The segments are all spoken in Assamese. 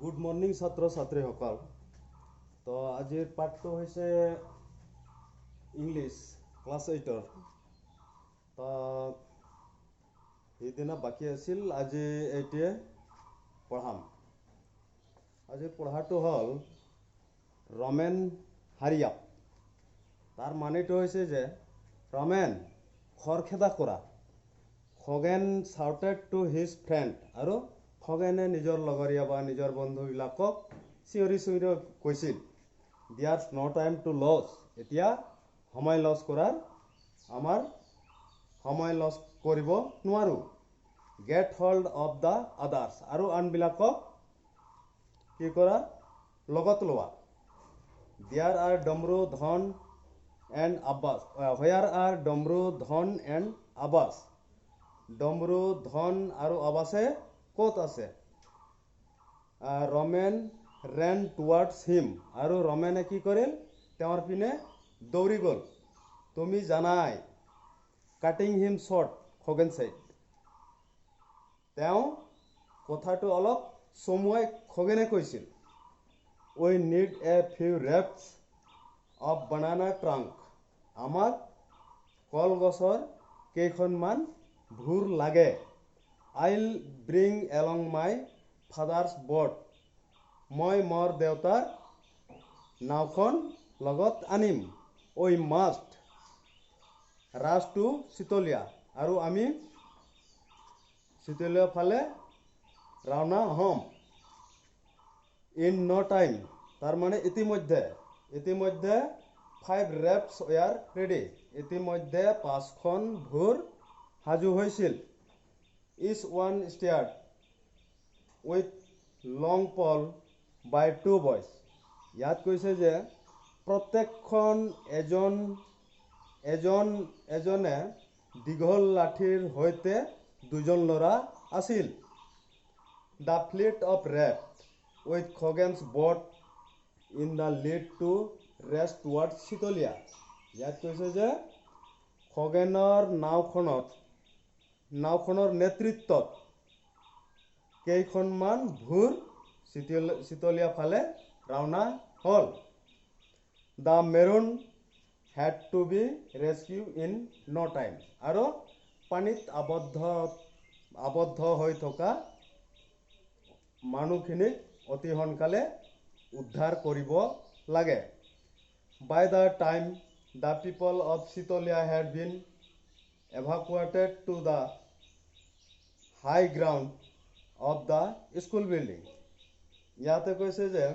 গুড মৰ্ণিং ছাত্ৰ ছাত্ৰীসকল। তো আজিৰ পাঠটো হৈছে ইংলিছ ক্লাছ এইটৰ। তো সিদিনা বাকী আছিল, আজি এইটোৱে পঢ়াম। আজিৰ পঢ়াটো হ'ল ৰমেন হাৰি আপ। তাৰ মানেটো হৈছে যে ৰমেন, খৰখেদা কৰা। Khagen shouted to his friend. আৰু খগেনে নিজৰ লগৰীয়া বা নিজৰ বন্ধুবিলাকক চিঞৰি চিঞৰি কৈছিল, "There's no time to lose." এতিয়া সময় লছ কৰাৰ, আমাৰ সময় লছ কৰিব নোৱাৰোঁ। "Get hold of the others." আৰু আনবিলাকক কি কৰা, লগত লোৱা। There are Damru, Dhan and Abbas. Where are Damru, Dhan and Abbas? ডমৰু, ধন আৰু আব্বাছে ক'ত আছে? Ramen ran towards him. আৰু ৰমেনে কি কৰিল? তেওঁৰ পিনে দৌৰি গ'ল। তুমি জানাই, cutting him short, Khagen said. তেওঁ কথাটো অলপ চমুৱাই খগেনে কৈছিল, "We need a few rafts of banana trunk." আমাক কলগছৰ কেইখনমান ভূৰ লাগে। "I'll bring along my father's boat." মই মোৰ দেউতাৰ নাওখন লগত আনিম। "We must rush to Chitalia." আৰু আমি চিতলীয়া ফালে ৰাওনা হ'ম। ইন ন' টাইম, তাৰমানে ইতিমধ্যে, ইতিমধ্যে five rafts were ready. ইতিমধ্যে পাঁচখন ভূৰ সাজু হৈছিল। Each one steered with long pole by two boys. ইয়াত কৈছে যে প্ৰত্যেকখন এজন এজন এজনে দীঘল লাঠিৰ সৈতে দুজন ল'ৰা আছিল। The fleet of raft with Khagen's boat in the lead to race toward Chitalia. ইয়াত কৈছে যে খগেনৰ নাওখনৰ নেতৃত্বত কেইখনমান ভূৰ চিতলীয়া ফালে ৰাওনা হ'ল। The marooned had to be rescued in no time. আৰু পানীত আবদ্ধ হৈ থকা মানুহখিনিক অতি সোনকালে উদ্ধাৰ কৰিব লাগে। By the time the people of Chitalia had been evacuated to the high ground of the school building. ইয়াতে কৈছে যে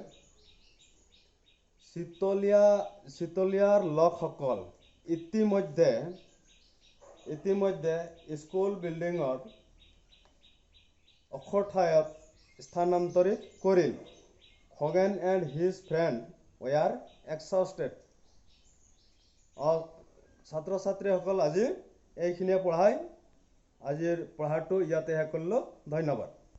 চিতলীয়াৰ লোকসকল ইতিমধ্যে স্কুল বিল্ডিঙৰ ওখ ঠাইত স্থানান্তৰিত কৰিল। Khagen and his friend were exhausted. ছাত্ৰ ছাত্ৰীসকল, আজি এইখিনিয়ে পঢ়াই আজিৰ পঢ়াটো ইয়াতে শেষ কৰিলোঁ। ধন্যবাদ।